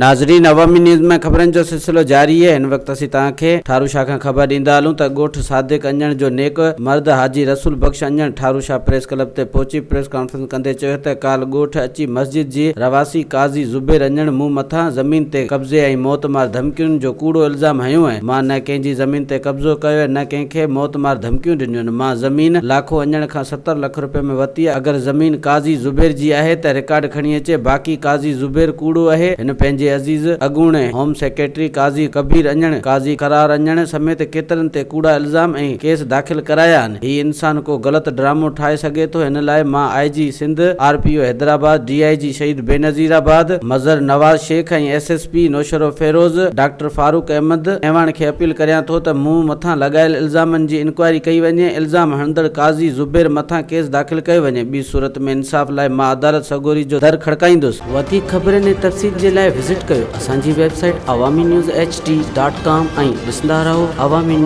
ناظرين عوامي نيوز ۾ خبرن جو سلسلو جاري اهي هن وقت اسين توهان کي ٺارو شاهه کان خبر ڏيندا هلون ته ڳوٺ صادق انجڻ جو نيڪ مرد حاجي رسول بخش انجڻ ٺارو شاهه پريس ڪلب تي پهچي پريس ڪانفرنس ڪندي چيو ته ڪالهه ڳوٺ اچي مسجد جي رهواسي قاضي زبير انجڻ مون مٿان زمين تي قبضي ۽ موت مار ڌمڪين جو ڪوڙو الزام هنيو ۽ مان نه ڪنهن جي زمين تي قبضو ڪيو ۽ نه ڪنهن کي موت مار ڌمڪيون ڏنيون مان زمين لاکو انجڻ کان 70 لک روپين ۾ ورتي اگر زمين قاضي زبير جي آهي ته رڪارڊ کڻي اچي باقي قاضي زبير ڪوڙو اهي هن پنهنجي عزيز اڳوڻي هوم سيڪريٽري قاضي ڪبير اڃڻ، قاضي قرار اڃڻ سميت ڪيترن تي ڪوڙا الزام ۽ ڪيس داخل ڪرايا آهن هي انسان ڪو غلط ڊرامو ٺاهي سگهي ٿو هن لاء مان I G Sindh, R P O Hyderabad, D I G Shaheed Benazirabad, Mazhar Nawaz Shaikh ۽ S S P Naushahro Feroze doctor Farooq Ahmed Awan کي اپيل ڪريان ٿو ته مون مٿان لڳايل الزامن جي انڪوائري ڪئي وڃي، الزام هڻندڙ قاضي زبير مٿان ڪيس داخل ڪيو وڃي، ٻي صورت ۾ انصاف لاء مان عدالت سڳوري جو در کڙڪائيندس. وڌيڪ خبرن ۽ تفصيل جي لاء وزٽ ڪيو اسان جي website Awami news H D dot com ۽ ڏسندا رهو عوامي نيوز.